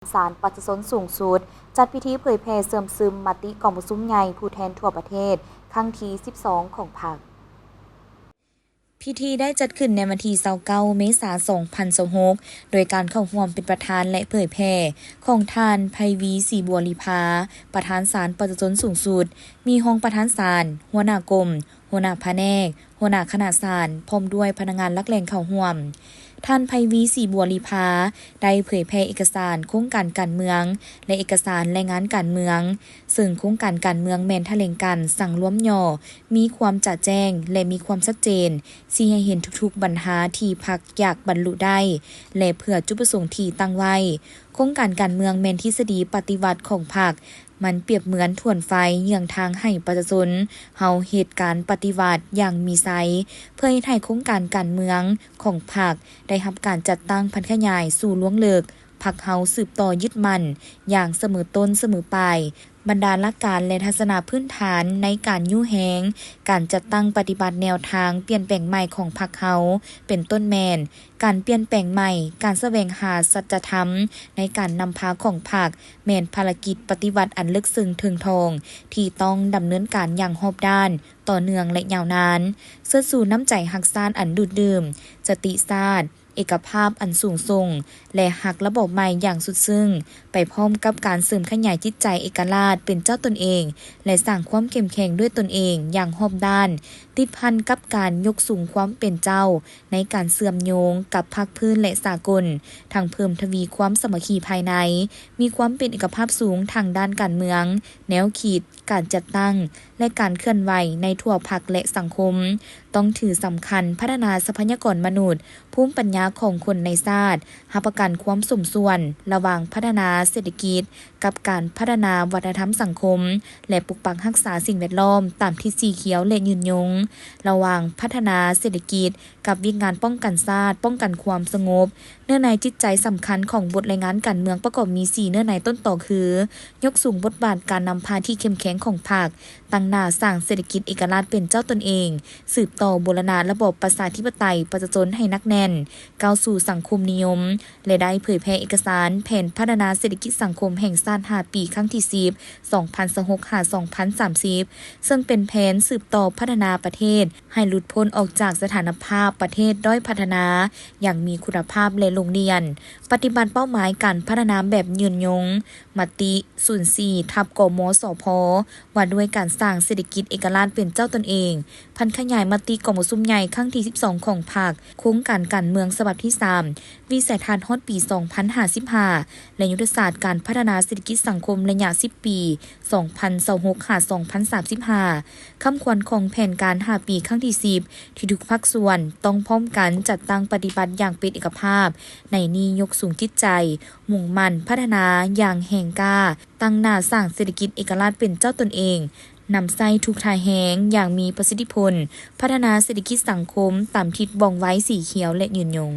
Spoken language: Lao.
ສານປະຊາຊົນສູງສຸດ ຈັດພິທີເຜີຍແຜ່ເຊື່ອມຊຶມມະຕິກອງປະຊຸມໃຫຍ່ຜູ້ແທນທົ່ວປະເທດ ຄັ້ງທີສິບສອງຂອງພັກ. ພິທີໄດ້ຈັດຂຶ້ນໃນວັນທີຊາວເກົ້າ ເມສາ ສອງພັນຊາວຫົກ ໂດຍການເຂົ້າຮ່ວມເປັນປະທານ ແລະ ເຜີຍແຜ່ຂອງທ່ານ ໄພວີ ສີບົວລີພາ ປະທານສານປະຊາຊົນສູງສຸດ, ມີຮອງປະທານສານ, ຫົວໜ້າກົມ, ຫົວໜ້າພະແນກ, ຫົວໜ້າຄະນະສານ ພ້ອມດ້ວຍພະນັກງານຫຼັກແຫຼ່ງເຂົ້າຮ່ວມ. ທ່ານ ໄພວີ ສີບົວລີພາ ໄດ້ເຜີຍແຜ່ເອກະສານໂຄງການການເມືອງ ແລະ ເອກະສານລາຍງານການເມືອງ, ເຊິ່ງໂຄງການການເມືອງແມ່ນຖະແຫຼງການສັງລວມຫຍໍ້, ມີຄວາມຈະແຈ້ງ ແລະ ມີຄວາມຊັດເຈນ, ຊີ້ໃຫ້ເຫັນທຸກໆບັນຫາທີ່ພັກຢາກບັນລຸໄດ້ ແລະ ເພື່ອຈຸດປະສົງທີ່ຕັ້ງໄວ້. ໂຄງການການເມືອງແມ່ນທິດສະດີປະຕິວັດຂອງພັກ, ມັນປຽບເໝືອນຖວນໄຟເຍືອງທາງໃຫ້ປະຊາຊົນເຮົາເຮັດການປະຕິວັດຢ່າງມີໄຊ, ເພື່ອເຮັດໃຫ້ໂຄງການການເມືອງຂອງພັກໄດ້ຮັບການຈັດຕັ້ງຜັນຂະຫຍາຍສູ່ລວງເລິກ, ພັກເຮົາສືບຕໍ່ຍຶດໝັ້ນຢ່າງສະເໝີຕົ້ນສະເໝີປາຍ ບັນດາຫຼັກການ ແລະ ທັດສະນະພື້ນຖານໃນການຍູ້ແຮງການຈັດຕັ້ງປະຕິບັດແນວທາງປ່ຽນແປງໃໝ່ຂອງພັກເຮົາ ເປັນຕົ້ນແມ່ນ ການປ່ຽນແປງໃໝ່, ການສະແຫວງຫາສັດຈະທຳໃນການນຳພາຂອງພັກ ແມ່ນພາລະກິດປະຕິວັດອັນເລິກເຊິ່ງເຖິງທອງ ທີ່ຕ້ອງດຳເນີນການຢ່າງຮອບດ້ານ, ຕໍ່ເນື່ອງ ແລະ ຍາວນານ, ເຊີດຊູນ້ຳໃຈຮັກຊາດອັນດູດດື່ມ, ສະຕິຊາດ, ເອກະພາບອັນສູງສົ່ງ ແລະ ຮັກລະບອບໃໝ່ຢ່າງສຸດຊຶ້ງ, ໄປພ້ອມກັບການເສີມຂະຫຍາຍຈິດໃຈເອກະລາດເປັນເຈົ້າຕົນເອງ ແລະ ສ້າງຄວາມເຂັ້ມແຂງດ້ວຍຕົນເອງຢ່າງຮອບດ້ານ, ຕິດພັນກັບການຍົກສູງຄວາມເປັນເຈົ້າໃນການເຊື່ອມໂຍງກັບພາກພື້ນ ແລະ ສາກົນ, ທັງເພີ່ມທະວີຄວາມສາມັກຄີພາຍໃນ, ມີຄວາມເປັນເອກະພາບສູງທາງດ້ານການເມືອງ, ແນວຄິດ, ການຈັດຕັ້ງ ແລະ ການເຄື່ອນໄຫວໃນທົ່ວພັກ ແລະ ສັງຄົມ. ຕ້ອງຖືສຳຄັນພັດທະນາຊັບພະຍາກອນມະນຸດ, ພູມປັນຍາຂອງຄົນໃນຊາດ, ຮັບປະກັນຄວາມສົມສ່ວນລະຫວ່າງພັດທະນາເສດຖະກິດກັບການພັດທະນາວັດທະນະທຳສັງຄົມ ແລະ ປົກປັກຮັກສາສິ່ງແວດລ້ອມຕາມທິດສີຂຽວ ແລະ ຍືນຍົງ, ລະຫວ່າງພັດທະນາເສດຖະກິດກັບວຽກງານປ້ອງກັນຊາດ, ປ້ອງກັນຄວາມສະຫງົບ. ເນື້ອໃນຈິດໃຈສຳຄັນຂອງບົດລາຍງານການເມືອງປະກອບມີສີ່ເນື້ອໃນຕົ້ນຕໍຄື ຍົກສູງບົດບາດການນຳພາທີ່ເຂັ້ມແຂງຂອງພັກ, ຕັ້ງໜ້າສ້າງເສດຖະກິດເອກະລາດເປັນເຈົ້າຕົນເອງ, ສືບຕໍ່ບູລະນະລະບອບປະຊາທິປະໄຕປະຊາຊົນໃຫ້ໜັກແໜ້ນ, ກ້າວສູ່ສັງຄົມນິຍົມ ແລະ ໄດ້ເຜີຍແຜ່ເອກະສານແຜນພັດທະນາເສດຖະກິດສັງຄົມແຫ່ງຊາດຫ້າປີ ຄັ້ງທີສິບ ສອງພັນຊາວຫົກ ຫາ ສອງພັນສາມສິບ ເຊິ່ງເປັນແຜນສືບຕໍ່ພັດທະນາປະເທດໃຫ້ຫຼຸດພົ້ນອອກຈາກສະຖານະພາບປະເທດດ້ອຍພັດທະນາຢ່າງມີຄຸນນະພາບ ແລະ ລົງລຽນ, ປະຕິບັດເປົ້າໝາຍການພັດທະນາແບບຍືນຍົງ, ມະຕິ ສູນສີ່ ທັບ ກມສພ ວ່າດ້ວຍການສ້າງເສດຖະກິດເອກະລາດເປັນເຈົ້າຕົນເອງ, ຜັນຂະຫຍາຍມະຕິກອງປະຊຸມໃຫຍ່ຄັ້ງທີສິບສອງຂອງພັກ, ໂຄງການການເມືອງສະບັບທີສາມ, ວິໄສທັດຮອດປີສອງພັນຫ້າສິບຫ້າ ແລະ ຍຸດທະສາດການພັດທະນາເສດຖະກິດສັງຄົມໄລຍະສິບປີ ສອງພັນຊາວຫົກ ຫາ ສອງພັນສາມສິບຫ້າ, ຄຳຂວັນຂອງແຜນການຫ້າປີຄັ້ງທີສິບ ທີ່ທຸກພາກສ່ວນຕ້ອງພ້ອມກັນຈັດຕັ້ງປະຕິບັດຢ່າງເປັນເອກະພາບ. ໃນນີ້ຍົກສູງຈິດໃຈ, ມຸ່ງໝັ້ນພັດທະນາຢ່າງແຮງກ້າ, ຕັ້ງໜ້າສ້າງເສດຖະກິດເອກະລາດເປັນເຈົ້າຕົນເອງ, ນຳໃຊ້ທຸກທ່າແຮງຢ່າງມີປະສິດທິຜົນ, ພັດທະນາເສດຖະກິດສັງຄົມຕາມທິດບ່ອງໄວສີຂຽວ ແລະ ຍືນຍົງ.